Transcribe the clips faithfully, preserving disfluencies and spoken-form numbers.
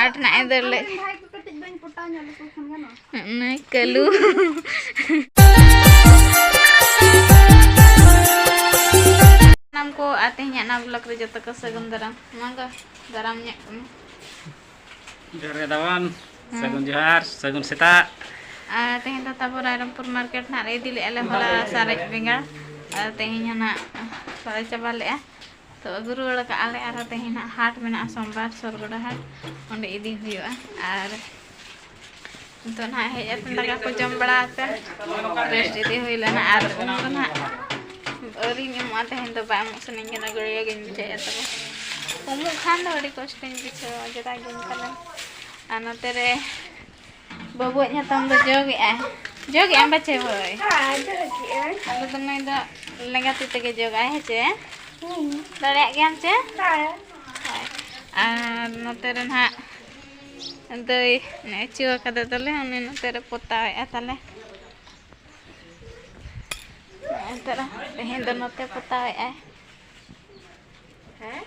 ᱟᱴ ᱱᱟᱜ ᱮ ᱫᱟᱹᱲ ᱞᱮᱫ᱾ ᱵᱷᱟᱭ ᱠᱚ ᱠᱟᱹᱴᱤᱡ ᱵᱟᱹᱧ ᱯᱚᱴᱟᱣ ᱧᱚᱜ ᱞᱮᱠᱚ ᱠᱷᱟᱱ ᱜᱟᱱᱚᱜᱼᱟ᱾ ᱱᱩᱭ ᱠᱟᱹᱞᱩ᱾ ᱥᱟᱱᱟᱢ ᱠᱚ ᱟᱨ ᱛᱮᱦᱮᱧᱟᱜ ᱱᱟᱣᱟ vlog ᱨᱮ ᱡᱚᱛᱚ ᱠᱚ ᱥᱟᱹᱜᱩᱱ ᱫᱟᱨᱟᱢ᱾ ᱢᱟ ᱜᱚ, ᱫᱟᱨᱟᱢ ᱧᱚᱜ ᱠᱚᱢᱮ᱾ ᱡᱚᱦᱟᱨ ᱜᱮ ᱫᱟᱢᱟᱱ᱾ ᱦᱮᱸ᱾ ᱥᱟᱹᱜᱩᱱ ᱡᱚᱦᱟᱨ, ᱥᱟᱹᱜᱩᱱ ᱥᱮᱛᱟᱜ᱾ ᱟᱨ ᱛᱮᱦᱮᱧ ᱫᱚ ᱛᱟᱵᱚ ᱨᱟᱭᱨᱚᱝᱯᱩᱨ market ᱱᱟᱜ ᱨᱮ ᱤᱫᱤ ᱞᱮᱜᱼᱟ ᱞᱮ ᱦᱚᱞᱟ ᱥᱟᱨᱮᱡ ᱵᱮᱸᱜᱟᱲ᱾ ᱟᱨ ᱛᱮᱦᱮᱧ ᱦᱚᱸ ᱱᱟᱜ ᱥᱟᱨᱮᱡ ᱪᱟᱵᱟ ᱞᱮᱜᱼᱟ᱾ ᱛᱚ ᱟᱹᱜᱩ ᱨᱩᱣᱟᱹᱲ ᱠᱟᱜᱼᱟ ᱞᱮ᱾ ᱟᱨᱦᱚᱸ ᱛᱮᱦᱮᱧ ᱱᱟᱜ ᱦᱟᱴ ᱢᱮᱱᱟᱜᱼᱟ, ᱥᱳᱢᱵᱟᱨ ᱥᱚᱨᱜᱚᱰᱟ ᱦᱟᱴ, ᱚᱸᱰᱮ ᱤᱫᱤ ᱦᱩᱭᱩᱜᱼᱟ᱾ ᱟᱨ ᱱᱤᱛᱚᱜ ᱱᱟᱦᱟᱜ ᱦᱮᱡ ᱟᱛᱮ ᱫᱟᱠᱟ ᱠᱚ ᱡᱚᱢ ᱵᱟᱲᱟ ᱠᱟᱛᱮ rest ᱤᱫᱤ ᱦᱩᱭ ᱞᱮᱱᱟ᱾ ᱟᱨ ᱩᱢ ᱫᱚ ᱱᱟᱦᱟᱜ ᱟᱹᱣᱨᱤᱧ ᱩᱢᱩᱜᱼᱟ, ᱛᱮᱦᱮᱧ ᱫᱚ ᱵᱟᱭ ᱩᱢᱩᱜ ᱥᱟᱱᱟᱧ ᱠᱟᱱᱟ, ᱜᱟᱹᱲᱭᱟᱹ ᱜᱤᱧ ᱵᱩᱡᱷᱟᱹᱣᱮᱫᱼᱟ᱾ ᱛᱚᱵᱮ ᱩᱢᱩᱜ ᱠᱷᱟᱱ ᱫᱚ ᱟᱹᱰᱤ ᱠᱚᱥᱴᱚᱧ ᱵᱩᱡᱷᱟᱹᱣᱟ, ᱡᱮᱫᱟ ᱜᱤᱧ ᱯᱟᱞᱮᱱ᱾ ᱟᱨ ᱱᱚᱛᱮ ᱨᱮ ᱵᱟᱹᱵᱩᱣᱟᱜ ᱧᱟᱛᱟᱢ ᱫᱚ ᱡᱚᱜᱮᱜᱼᱟᱭ, ᱡᱚᱜᱮᱜᱼᱟᱢ ᱵᱟᱪᱮ ᱵᱷᱟᱹᱭ? ᱦᱮᱸ, ᱡᱚᱜᱮᱜᱼᱟᱹᱧ᱾ ᱟᱫᱚ ᱫᱚ ᱱᱩᱭ ᱫᱚ ᱞᱮᱸᱜᱟ ᱛᱤ ᱛᱮᱜᱮ ᱡᱚᱜᱟᱭ, ᱦᱮᱸ ᱪᱮ? ᱦᱩᱸ᱾ ᱫᱟᱲᱮᱭᱟᱜ ᱜᱮᱭᱟᱢ ᱪᱮ? ᱦᱮᱸ᱾ ᱦᱳᱭ᱾ ᱟᱨ ᱱᱚᱛᱮ ᱨᱮ ᱱᱟᱦᱟᱜ ᱫᱟᱹᱭ ᱚᱪᱚ ᱟᱠᱟᱫᱟ ᱛᱟᱞᱮ, ᱩᱱᱤ ᱱᱚᱛᱮ ᱨᱮ ᱯᱚᱛᱟᱣᱮᱫᱼᱟ ᱛᱟᱞᱮ᱾ ᱱᱚᱜᱼᱚᱭ ᱛᱚᱨᱟ ᱛᱮᱦᱮᱧ ᱫᱚ ᱱᱚᱛᱮ ᱯᱚᱛᱟᱣᱮᱫᱼᱟᱭ᱾ ᱦᱮᱸ?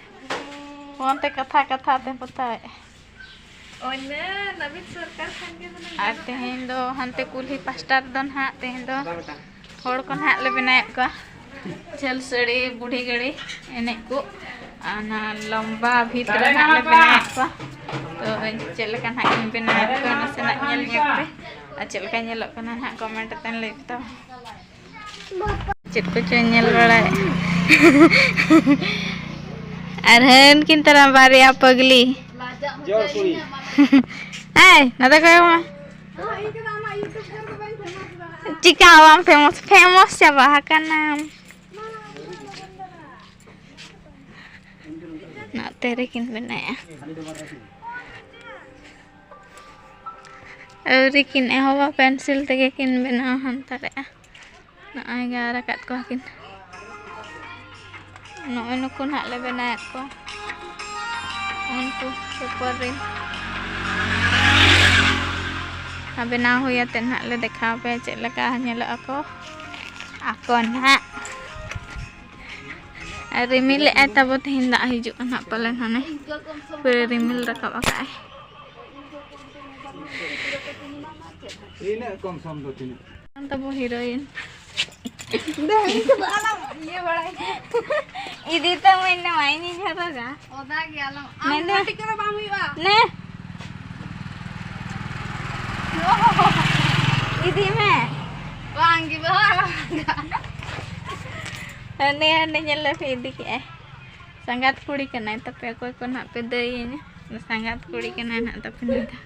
ᱯᱷᱳᱱ ᱛᱮ ᱠᱟᱛᱷᱟ ᱠᱟᱛᱷᱟ ᱛᱮ ᱯᱚᱛᱟᱣᱮᱫᱼᱟᱭ᱾ ᱚᱱᱮ ᱱᱚᱵᱤᱱ ᱥᱚᱨᱠᱟᱨ ᱠᱷᱟᱱ ᱜᱮ ᱦᱩᱱᱟᱹᱝ ᱟᱨ ᱜᱟᱱᱚᱜᱼᱟ᱾ ᱛᱮᱦᱮᱧ ᱫᱚ ᱦᱟᱱᱛᱮ ᱠᱩᱞᱦᱤ ᱯᱟᱥᱴᱟ ᱨᱮᱫᱚ ᱱᱟᱦᱟᱜ ᱛᱮᱦᱮᱧ ᱫᱚ ᱦᱚᱲ ᱠᱚ ᱱᱟᱦᱟᱜ ᱞᱮ ᱵᱮᱱᱟᱣᱮᱫ ᱠᱚᱣᱟ᱾ ᱡᱷᱟᱹᱞ ᱥᱟᱹᱲᱤ, ᱵᱩᱰᱷᱤ ᱜᱟᱹᱲᱤ ᱮᱱᱮᱡ ᱠᱚ᱾ ᱟᱨ ᱚᱱᱟ ᱞᱚᱢᱵᱟ ᱵᱷᱤᱛ ᱨᱮ ᱱᱟᱦᱟᱜ ᱞᱮ ᱵᱮᱱᱟᱣᱮᱫ ᱠᱚᱣᱟ᱾ ᱛᱚ ᱪᱮᱫ ᱞᱮᱠᱟ ᱱᱟᱦᱟᱜ ᱠᱤᱱ ᱵᱮᱱᱟᱣᱮᱫ ᱠᱚᱣᱟ, ᱱᱟᱥᱮᱱᱟᱜ ᱧᱮᱞ ᱧᱚᱜ ᱯᱮ᱾ ᱟᱨ ᱪᱮᱫ ᱞᱮᱠᱟ ᱧᱮᱞᱚᱜ ᱠᱟᱱᱟ ᱱᱟᱦᱟᱜ comment ᱠᱟᱛᱮ ᱞᱟᱹᱭ ᱯᱮ ᱛᱟᱵᱚᱱ᱾ ᱪᱮᱫ ᱠᱚᱪᱚ ᱧᱮᱞ ᱵᱟᱲᱟᱭ᱾ ᱟᱨ ᱦᱟᱹᱱᱠᱤᱱ ᱛᱟᱨᱟ ᱵᱟᱨᱭᱟ ᱯᱟᱹᱜᱽᱞᱤ᱾ ᱡᱚᱲ ᱠᱩᱲᱤ᱾ ᱮᱭ, ᱱᱚᱛᱮ ᱠᱚᱭᱚᱜ ᱢᱮ᱾ ᱪᱤᱠᱟ ᱵᱟᱢ famous? Famous ᱪᱟᱵᱟ ᱟᱠᱟᱱᱟᱢ᱾ ᱱᱚᱛᱮ ᱨᱮᱠᱤᱱ ᱵᱮᱱᱟᱣᱮᱫᱼᱟ᱾ ᱟᱹᱣᱨᱤ ᱠᱤᱱ ᱮᱦᱚᱵᱟ, pencil ᱛᱮᱜᱮ ᱠᱤᱱ ᱵᱮᱱᱟᱣ ᱦᱟᱱᱛᱟᱲᱮᱜᱼᱟ᱾ ᱱᱚᱜᱼᱚᱭ ᱜᱟᱨ ᱟᱠᱟᱫ ᱠᱚᱣᱟ ᱠᱤᱱ᱾ ᱱᱚᱜᱼᱚᱭ ᱱᱩᱠᱩ ᱱᱟᱦᱟᱜ ᱞᱮ ᱵᱮᱱᱟᱣᱮᱫ ᱠᱚᱣᱟ᱾ ᱩᱱᱠᱩ paper ᱨᱮ᱾ ᱟᱨ ᱵᱮᱱᱟᱣ ᱦᱩᱭ ᱟᱛᱮᱫ ᱱᱟᱦᱟᱜ ᱞᱮ ᱫᱮᱠᱷᱟᱣ ᱯᱮᱭᱟ ᱪᱮᱫ ᱞᱮᱠᱟ ᱧᱮᱞᱚᱜ ᱟᱠᱚ᱾ ᱟᱠᱚ ᱱᱟᱦᱟᱜ᱾ ᱟᱨ ᱨᱤᱢᱤᱞ ᱮᱫᱼᱟᱭ ᱛᱟᱵᱚ, ᱛᱮᱦᱮᱧ ᱫᱟᱜ ᱦᱤᱡᱩᱜᱼᱟ ᱱᱟᱦᱟᱜ ᱯᱟᱞᱮᱱ ᱦᱟᱱᱮ᱾ ᱯᱩᱨᱟᱹ ᱨᱤᱢᱤᱞ ᱨᱟᱠᱟᱵ ᱟᱠᱟᱫᱼᱟᱭ᱾ ᱤᱱᱟᱹᱜ ᱠᱚᱢ ᱥᱚᱢ ᱫᱚ ᱛᱤᱱᱟᱹᱜ? ᱛᱟᱵᱚ heroine᱾ ᱤᱧ ᱫᱚ ᱟᱞᱚᱢ ᱤᱭᱟᱹ ᱵᱟᱲᱟᱭ᱾ ᱤᱫᱤ ᱛᱟᱢᱟᱹᱧ ᱱᱚᱣᱟ ᱤᱧᱤᱧ ᱦᱚᱨᱚᱜᱟ᱾ ᱚᱫᱟ ᱜᱮ ᱟᱞᱚᱢ᱾ ᱟᱢ ᱢᱮᱱᱫᱟ ᱠᱟᱹᱴᱤᱡ ᱠᱚᱫᱚ ᱵᱟᱢ ᱦᱩᱭᱩᱜᱼᱟ᱾ ᱱᱮ᱾ ᱤᱫᱤ ᱢᱮ᱾ ᱵᱟᱝ ᱜᱮ ᱵᱟᱵᱟ, ᱟᱞᱚᱢ ᱦᱟᱱᱮ ᱦᱟᱱᱮ ᱧᱮᱞ ᱞᱮ ᱯᱮ ᱤᱫᱤ ᱠᱮᱜᱼᱟᱭ᱾ ᱥᱟᱸᱜᱟᱛ ᱠᱩᱲᱤ ᱠᱟᱱᱟᱭ ᱛᱟᱯᱮ, ᱚᱠᱚᱭ ᱠᱚ ᱱᱟᱦᱟᱜ ᱯᱮ ᱫᱟᱹᱭᱟᱹᱧᱟ᱾ ᱥᱟᱸᱜᱟᱛ ᱠᱩᱲᱤ ᱠᱟᱱᱟᱭ ᱱᱟᱦᱟᱜ ᱛᱟᱯᱮ ᱱᱩᱭ ᱫᱚ᱾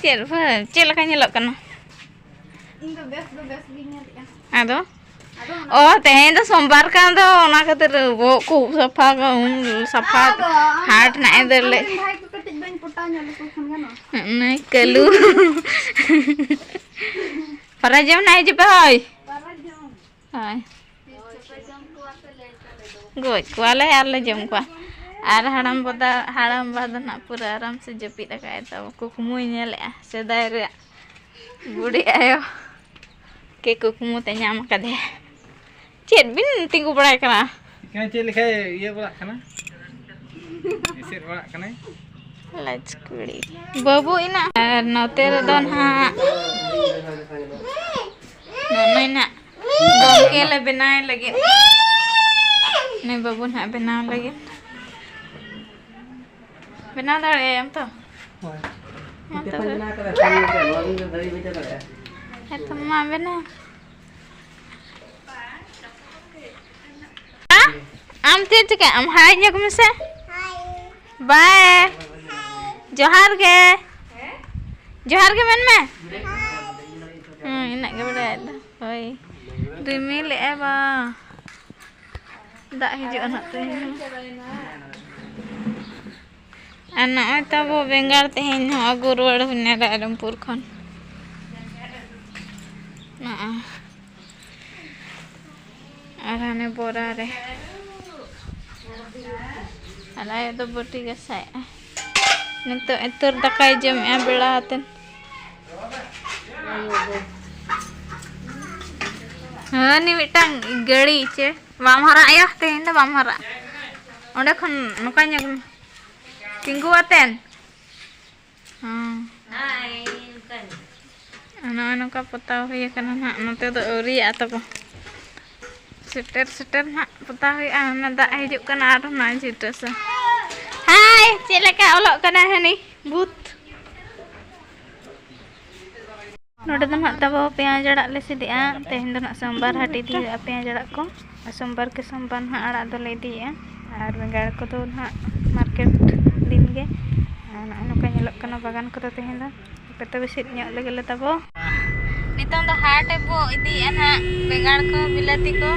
ᱪᱮᱫ ᱵᱷᱟᱹᱭ, ᱪᱮᱫ ᱞᱮᱠᱟ ᱧᱮᱞᱚᱜ ᱠᱟᱱᱟ? ᱤᱧ ᱫᱚ ᱵᱮᱥ ᱫᱚ ᱵᱮᱥ ᱜᱤᱧ ᱧᱮᱞᱮᱜᱼᱟ᱾ ᱟᱫᱚ? ᱟᱫᱚ ᱚᱱᱟ ᱚ, ᱛᱮᱦᱮᱧ ᱫᱚ ᱥᱳᱢᱵᱟᱨ ᱠᱟᱱ ᱫᱚ, ᱚᱱᱟ ᱠᱷᱟᱹᱛᱤᱨ ᱵᱚᱦᱚᱜ ᱠᱚ ᱩᱵ ᱥᱟᱯᱷᱟ, ᱩᱢ ᱥᱟᱯᱷᱟ, ᱟᱫᱚ ᱟᱢ, ᱦᱟᱴ ᱱᱟᱜ ᱮ ᱟᱢ, ᱫᱟᱹᱲ ᱞᱮᱫ᱾ ᱟᱢᱨᱮᱱ ᱵᱷᱟᱭ ᱠᱚ ᱠᱟᱹᱴᱤᱡ ᱵᱟᱹᱧ ᱯᱚᱴᱟᱣ ᱧᱚᱜ ᱞᱮᱠᱚ ᱠᱷᱟᱱ ᱜᱟᱱᱚᱜᱼᱟ? ᱱᱩᱭ ᱠᱟᱹᱞᱩ᱾ ᱯᱟᱨᱟ ᱡᱚᱢ ᱱᱟᱜ ᱦᱤᱡᱩᱜ ᱯᱮ ᱦᱳᱭ᱾ ᱯᱟᱨᱟ ᱡᱚᱢ᱾ ᱦᱳᱭ᱾ ᱜᱚᱡ ᱠᱚᱣᱟᱞᱮ ᱟᱨ ᱞᱮ ᱡᱚᱢ ᱠᱚᱣᱟ᱾ ᱟᱨ ᱦᱟᱲᱟᱢ ᱵᱟᱫᱟ-, ᱦᱟᱲᱟᱢ ᱵᱟ ᱫᱚ ᱱᱟᱜ ᱯᱩᱨᱟᱹ ᱟᱨᱟᱢ ᱥᱮ ᱡᱟᱹᱯᱤᱫ ᱟᱠᱟᱫ ᱟᱭ᱾ ᱛᱚ ᱠᱩᱠᱢᱩᱭ ᱧᱮᱞᱮᱜᱼᱟ ᱥᱮᱫᱟᱭ ᱨᱮᱭᱟᱜ ᱵᱩᱰᱷᱤ ᱟᱭᱳ᱾ ᱠᱮ ᱠᱩᱠᱢᱩ ᱛᱮ ᱧᱟᱢ ᱟᱠᱟᱫᱮᱭᱟ᱾ ᱪᱮᱫ ᱵᱤᱱ ᱛᱤᱸᱜᱩ ᱵᱟᱲᱟᱭ ᱠᱟᱱᱟ? ᱮᱠᱟᱭ ᱪᱮᱫ ᱞᱮᱠᱟᱭ ᱤᱭᱟᱹ ᱵᱟᱲᱟᱜ ᱠᱟᱱᱟ? ᱮᱥᱮᱫ ᱵᱟᱲᱟᱜ ᱠᱟᱱᱟᱭ᱾ ᱞᱟᱡ ᱠᱩᱲᱤ᱾ ᱵᱟᱹᱵᱩ ᱤᱱᱟᱹ᱾ ᱟᱨ ᱱᱚᱛᱮ ᱨᱮᱫᱚ ᱱᱟᱦᱟᱜ ᱱᱩᱭ ᱱᱟᱜ ᱜᱚᱢᱠᱮ ᱞᱮ ᱵᱮᱱᱟᱣ ᱞᱟᱹᱜᱤᱫ᱾ ᱱᱩᱭ ᱵᱟᱹᱵᱩ ᱱᱟᱜ ᱵᱮᱱᱟᱣ ᱞᱟᱹᱜᱤᱫ᱾ ᱵᱮᱱᱟᱣ ᱫᱟᱲᱮᱭᱟᱜ ᱟᱢ ᱛᱚ? ᱦᱳᱭ᱾ ᱢᱟ ᱛᱤᱛᱮ ᱛᱚᱵᱮ᱾ ᱠᱷᱚᱱ ᱵᱮᱱᱟᱣ ᱠᱟᱫᱟ, ᱠᱷᱟᱱ ᱢᱤᱫᱴᱮᱱ ᱱᱚᱣᱟ ᱫᱚ ᱫᱟᱲᱮ ᱵᱩᱡᱷᱟᱹᱣ ᱫᱟᱲᱮᱭᱟᱜᱼᱟ᱾ ᱦᱮᱸ ᱛᱚ, ᱢᱟ ᱵᱮᱱᱟᱣ᱾ ᱟ? ᱟᱢ ᱪᱮᱫ ᱪᱤᱠᱟᱹᱜ ᱟᱢ? ᱦᱟᱭ ᱧᱚᱜ ᱢᱮᱥᱮ᱾ ᱵᱟᱭ᱾ ᱡᱚᱦᱟᱨ ᱜᱮ᱾ ᱡᱚᱦᱟᱨ ᱜᱮ ᱢᱮᱱ ᱢᱮ᱾ ᱦᱮᱸ, ᱤᱱᱟᱹᱜ ᱜᱮ ᱵᱟᱲᱟᱭ ᱫᱚ᱾ ᱦᱳᱭ᱾ ᱨᱤᱢᱤᱞ ᱮᱜᱼᱟᱭ ᱵᱟ᱾ ᱫᱟᱜ ᱦᱤᱡᱩᱜᱼᱟ ᱱᱟᱜ ᱛᱮᱦᱮᱧ ᱦᱚᱸ᱾ ᱟᱨ ᱱᱚᱜᱼᱚᱭ ᱛᱟᱵᱚ ᱵᱮᱸᱜᱟᱲ ᱛᱮᱦᱮᱧ ᱦᱚᱸ ᱟᱹᱜᱩ ᱨᱩᱣᱟᱹᱲ ᱦᱩᱭᱱᱟ ᱨᱟᱭᱨᱚᱝᱯᱩᱨ ᱠᱷᱚᱱ᱾ ᱱᱚᱜᱼᱚᱭ᱾ ᱟᱨ ᱦᱟᱱᱮ ᱵᱚᱨᱟ ᱨᱮ᱾ ᱟᱨ ᱟᱭᱳ ᱫᱚ ᱵᱟᱹᱴᱤ ᱜᱟᱥᱟᱭᱮᱫᱼᱟ᱾ ᱱᱤᱛᱚᱜ ᱤᱛᱟᱹᱨ ᱫᱟᱠᱟᱭ ᱡᱚᱢᱮᱫᱼᱟ ᱵᱮᱲᱟ ᱟᱛᱮᱱ᱾ ᱦᱟᱹᱱᱤ ᱢᱤᱫᱴᱟᱝ ᱜᱟᱹᱲᱤ ᱪᱮ ᱵᱟᱢ ᱦᱟᱨᱟᱜ ᱭᱟ, ᱛᱮᱦᱮᱧ ᱫᱚ ᱵᱟᱢ ᱦᱟᱨᱟᱜᱼᱟ᱾ ᱚᱸᱰᱮ ᱠᱷᱚᱱ ᱱᱚᱝᱠᱟ ᱧᱚᱜ ᱢᱮ᱾ ᱛᱤᱸᱜᱩ ᱟᱛᱮᱱ᱾ ᱦᱮᱸ᱾ ᱱᱚᱜᱼᱚᱭ ᱱᱚᱝᱠᱟ ᱯᱚᱛᱟᱣ ᱦᱩᱭ ᱟᱠᱟᱱᱟ ᱱᱟᱦᱟᱜ᱾ ᱱᱚᱛᱮ ᱫᱚ ᱟᱹᱣᱨᱤᱭᱟᱜᱼᱟ ᱛᱟᱵᱚ᱾ ᱥᱮᱴᱮᱨ ᱥᱮᱴᱮᱨ ᱱᱟᱦᱟᱜ ᱯᱚᱛᱟᱣ ᱦᱩᱭᱩᱜᱼᱟ᱾ ᱚᱱᱟ ᱫᱟᱜ ᱦᱤᱡᱩᱜ ᱠᱟᱱᱟ ᱟᱨ ᱚᱱᱟ ᱡᱷᱤᱴᱟᱹ ᱥᱮ᱾ ᱦᱟᱭ, ᱪᱮᱫ ᱞᱮᱠᱟ ᱚᱞᱚᱜ ᱠᱟᱱᱟ ᱦᱟᱹᱱᱤ ᱵᱷᱩᱛ? ᱱᱚᱰᱮ ᱫᱚ ᱱᱟᱦᱟᱜ ᱛᱟᱵᱚ ᱯᱮᱸᱭᱟᱡᱽ ᱟᱲᱟᱜ ᱞᱮ ᱥᱤᱫᱮᱜᱼᱟ᱾ ᱛᱮᱦᱮᱧ ᱫᱚ ᱱᱟᱦᱟᱜ ᱥᱳᱢᱵᱟᱨ ᱦᱟᱴ ᱤᱫᱤ ᱦᱩᱭᱩᱜᱼᱟ ᱯᱮᱸᱭᱟᱡᱽ ᱟᱲᱟᱜ ᱠᱚ᱾ ᱟᱨ ᱥᱳᱢᱵᱟᱨ ᱠᱮ ᱥᱳᱢᱵᱟᱨ ᱱᱟᱦᱟᱜ ᱟᱲᱟᱜ ᱫᱚᱞᱮ ᱤᱫᱤᱭᱮᱜᱼᱟ᱾ ᱟᱨ ᱵᱮᱸᱜᱟᱲ ᱠᱚᱫᱚ ᱱᱟᱦᱟᱜ ᱢᱟᱨᱠᱮᱴ ᱫᱤᱱ ᱜᱮ᱾ ᱟᱨ ᱱᱚᱜᱼᱚ ᱱᱚᱝᱠᱟ ᱧᱮᱞᱚᱜ ᱠᱟᱱᱟ ᱵᱟᱜᱟᱱ ᱠᱚᱫᱚ ᱛᱮᱦᱮᱧ ᱫᱚ᱾ ᱟᱯᱮ ᱛᱚᱵᱮ ᱥᱤᱫ ᱧᱚᱜ ᱞᱮᱜᱮ ᱞᱮ ᱛᱟᱵᱚ᱾ ᱱᱤᱛᱚᱝ ᱫᱚ ᱦᱟᱴ ᱵᱚ ᱤᱫᱤᱭᱮᱜᱼᱟ ᱱᱟᱦᱟᱜ ᱵᱮᱸᱜᱟᱲ ᱠᱚ, ᱵᱤᱞᱟᱹᱛᱤ ᱠᱚ᱾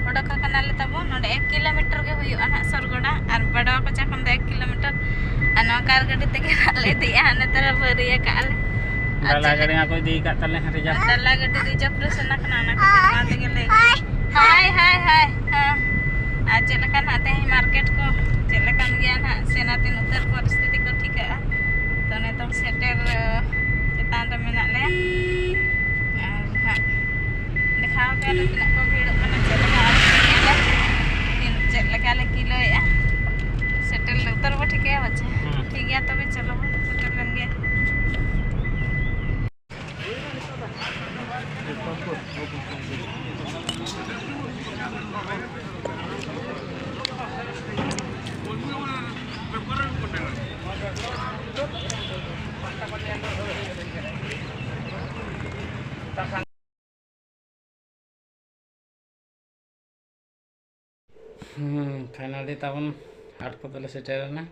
ᱚᱰᱚᱠ ᱟᱠᱟᱱᱟᱞᱮ ᱛᱟᱵᱚ᱾ ᱱᱚᱰᱮ ᱮᱠ ᱠᱤᱞᱳᱢᱤᱴᱟᱨ ᱜᱮ ᱦᱩᱭᱩᱜᱼᱟ ᱱᱟᱦᱟᱜ ᱥᱚᱨᱜᱚᱰᱟ, ᱟᱨ ᱵᱟᱰᱣᱟ ᱠᱚᱪᱟ ᱠᱷᱚᱱ ᱫᱚ ᱮᱠ ᱠᱤᱞᱳᱢᱤᱴᱟᱨ᱾ ᱟᱨ ᱱᱚᱣᱟ ᱠᱟᱨ ᱜᱟᱹᱰᱤ ᱛᱮᱜᱮ ᱱᱟᱦᱟᱜ ᱞᱮ ᱤᱫᱤᱭᱮᱜᱼᱟ᱾ ᱱᱮᱛᱟᱨ ᱵᱟᱹᱨᱤ ᱟᱠᱟᱜᱼᱟ ᱞᱮ᱾ ᱟᱨ ᱰᱟᱞᱟ ᱪᱮᱫ ᱜᱟᱹᱰᱤ ᱦᱚᱸ ᱠᱚ ᱤᱫᱤ ᱟᱠᱟᱫ ᱛᱟᱞᱮ ᱦᱟᱸᱜ ᱨᱤᱡᱟᱵᱷ᱾ ᱰᱟᱞᱟ ᱜᱟᱹᱰᱤ ᱨᱤᱡᱟᱵᱷ ᱨᱮ ᱥᱮᱱ ᱟᱠᱟᱱᱟ, ᱚᱱᱟ ᱠᱷᱟᱹᱛᱤᱨ ᱚᱱᱟ ᱛᱮᱜᱮ ᱞᱮ ᱤᱫᱤ᱾ ᱦᱟᱭ, ᱦᱟᱭ, ᱦᱟᱭ, ᱦᱮᱸ᱾ ᱟᱨ ᱪᱮᱫ ᱞᱮᱠᱟ ᱱᱟᱦᱟᱜ ᱛᱮᱦᱮᱧ ᱢᱟᱨᱠᱮᱴ ᱠᱚ ᱪᱮᱫ ᱞᱮᱠᱟᱱ ᱜᱮᱭᱟ ᱱᱟᱦᱟᱜ, ᱥᱮ ᱱᱟᱛᱮ ᱩᱛᱟᱹᱨ ᱯᱚᱨᱤᱥᱛᱷᱤᱛᱤ ᱠᱚ ᱴᱷᱤᱠᱟᱹᱜᱼᱟ᱾ ᱛᱚ ᱱᱤᱛᱚᱝ ᱥᱮᱴᱮᱨ, ᱪᱮᱛᱟᱱ ᱨᱮ ᱢᱮᱱᱟᱜ ᱞᱮᱭᱟ᱾ ᱟᱨ ᱦᱟᱸᱜ ᱫᱮᱠᱷᱟᱣ ᱟᱯᱮᱭᱟᱞᱮ ᱛᱤᱱᱟᱹᱜ ᱠᱚ ᱵᱷᱤᱲᱚᱜ ᱠᱟᱱᱟ, ᱪᱮᱫ ᱞᱮᱠᱟ ᱟᱹᱰᱤ ᱧᱮᱞᱟ, ᱛᱤᱱ-, ᱪᱮᱫ ᱞᱮᱠᱟ ᱞᱮ ᱠᱤᱞᱳᱭᱮᱫᱼᱟ᱾ ᱥᱮᱴᱮᱨ ᱞᱮ ᱩᱛᱟᱹᱨ ᱵᱚ ᱴᱷᱤᱠᱟᱹᱭᱟ ᱵᱟᱪᱮ? ᱦᱮᱸ᱾ ᱴᱷᱤᱠ ᱜᱮᱭᱟ, ᱛᱚᱵᱮ ᱪᱚᱞᱚ ᱵᱚᱱ ᱥᱮᱴᱮᱨ ᱞᱮᱱ ᱜᱮ᱾ ᱦᱩᱸ, finally ᱛᱟᱵᱚᱱ ᱦᱟᱴ ᱠᱚᱫᱚᱞᱮ ᱥᱮᱴᱮᱨᱮᱱᱟ᱾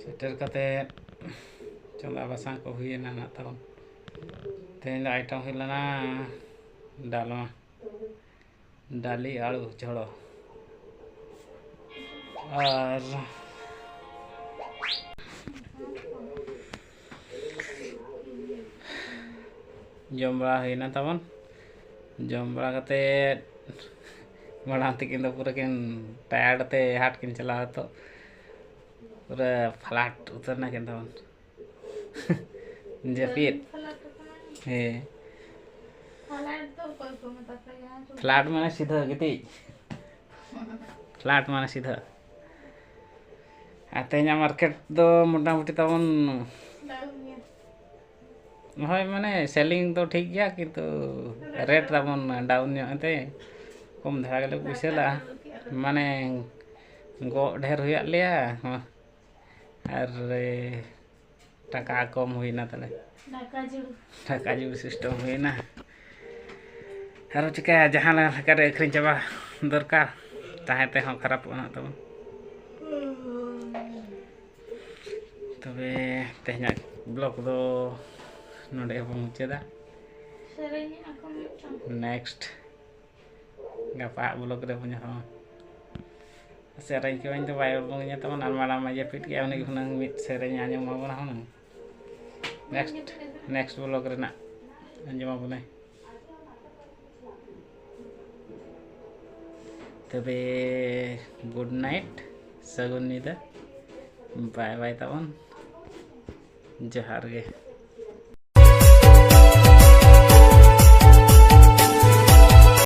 ᱥᱮᱴᱮᱨ ᱠᱟᱛᱮ ᱪᱚᱸᱫᱟ ᱵᱟᱥᱟᱝ ᱠᱚ ᱦᱩᱭᱮᱱᱟ ᱱᱟᱜ ᱛᱟᱵᱚᱱ᱾ ᱛᱮᱦᱮᱧ ᱫᱚ item ᱦᱩᱭ ᱞᱮᱱᱟ ᱰᱟᱞᱢᱟ, ᱰᱟᱹᱞᱤ ᱟᱹᱞᱩ ᱡᱷᱚᱲᱚ᱾ ᱟᱨ ᱡᱚᱢ ᱵᱟᱲᱟ ᱦᱩᱭᱱᱟ ᱛᱟᱵᱚᱱ᱾ ᱡᱚᱢ ᱵᱟᱲᱟ ᱠᱟᱛᱮᱫ ᱢᱟᱲᱟᱝ ᱛᱤᱠᱤᱱ ᱫᱚ ᱯᱩᱨᱟᱹ ᱠᱤᱱ tired ᱛᱮ ᱦᱟᱴ ᱠᱤᱱ ᱪᱟᱞᱟᱣ ᱛᱚ ᱯᱩᱨᱟᱹ flat ᱩᱛᱟᱹᱨ ᱱᱟ ᱠᱤᱱ ᱛᱟᱵᱚᱱ᱾ ᱡᱟᱹᱯᱤᱫ᱾ ᱦᱮᱸ᱾ Flat ᱢᱟᱱᱮ ᱥᱤᱫᱷᱟᱹ ᱜᱤᱛᱤᱡ᱾ Flat ᱢᱟᱱᱮ ᱥᱤᱫᱷᱟᱹ᱾ ᱟᱨ ᱛᱮᱦᱮᱧᱟᱜ ᱢᱟᱨᱠᱮᱴ ᱫᱚ ᱢᱚᱴᱟᱢᱩᱴᱤ ᱛᱟᱵᱚᱱ, ᱦᱳᱭ, ᱢᱟᱱᱮ ᱥᱮᱞᱤᱝ ᱫᱚ ᱴᱷᱤᱠ ᱜᱮᱭᱟ, ᱠᱤᱱᱛᱩ ᱨᱮᱴ ᱛᱟᱵᱚᱱ ᱰᱟᱣᱩᱱ ᱧᱚᱜ ᱮᱱᱛᱮ ᱠᱚᱢ ᱫᱷᱟᱨᱟ ᱜᱮᱞᱮ ᱯᱩᱭᱥᱟᱹ ᱞᱟᱜᱼᱟ᱾ ᱢᱟᱱᱮ ᱜᱚᱜ ᱰᱷᱮᱨ ᱦᱩᱭᱟᱫ ᱞᱮᱭᱟ, ᱟᱨ ᱴᱟᱠᱟ ᱠᱚᱢ ᱦᱩᱭᱱᱟ ᱛᱟᱞᱮ᱾ ᱴᱟᱠᱟ ᱡᱩᱲ᱾ ᱴᱟᱠᱟ ᱡᱩᱲ ᱥᱤᱥᱴᱮᱢ ᱦᱩᱭᱱᱟ᱾ ᱟᱨᱚ ᱪᱤᱠᱟᱹᱭᱟ, ᱡᱟᱦᱟᱸ ᱞᱮᱠᱟᱨᱮ ᱟᱹᱠᱷᱨᱤᱧ ᱪᱟᱵᱟ ᱫᱚᱨᱠᱟᱨ, ᱛᱟᱦᱮᱸ ᱛᱮᱦᱚᱸ ᱠᱷᱟᱨᱟᱯᱚᱜᱼᱟ ᱱᱟᱜ ᱛᱟᱵᱚᱱ᱾ ᱛᱚᱵᱮ ᱛᱮᱦᱮᱧᱟᱜ ᱵᱞᱚᱜ ᱫᱚ ᱱᱚᱰᱮ ᱜᱮᱵᱚᱱ ᱢᱩᱪᱟᱹᱫᱟ᱾ ᱥᱮᱨᱮᱧᱮᱜᱼᱟ ᱠᱚ ᱢᱤᱫᱴᱟᱝ᱾ ᱱᱮᱠᱥᱴ ᱜᱟᱯᱟ ᱦᱟᱸᱜ ᱵᱞᱚᱜ ᱨᱮᱵᱚᱱ ᱧᱟᱯᱟᱢᱟ᱾ ᱥᱮᱨᱮᱧ ᱠᱚ ᱤᱧ ᱫᱚ ᱵᱟᱭ ᱩᱰᱩᱝ ᱧᱟ ᱛᱟᱵᱚᱱ, ᱟᱨ ᱢᱟᱲᱟᱝ ᱢᱟ ᱡᱟᱹᱯᱤᱫ ᱠᱮᱜᱼᱟ, ᱩᱱᱤ ᱦᱩᱱᱟᱹᱝ ᱢᱤᱫ ᱥᱮᱨᱮᱧ ᱟᱸᱡᱚᱢ ᱟᱵᱚᱱᱟ ᱦᱩᱱᱟᱹᱝ᱾ ᱱᱮᱠᱥᱴ, ᱱᱮᱠᱥᱴ ᱵᱞᱚᱜ ᱨᱮᱱᱟᱜ ᱟᱸᱡᱚᱢ ᱟᱵᱚᱱᱟᱭ᱾ ᱛᱚᱵᱮ ᱜᱩᱰ ᱱᱟᱭᱤᱴ, ᱥᱟᱹᱜᱩᱱ ᱧᱤᱫᱟᱹ, ᱵᱟᱭ ᱵᱟᱭ ᱛᱟᱵᱚᱱ, ᱡᱚᱦᱟᱨ ᱜᱮ᱾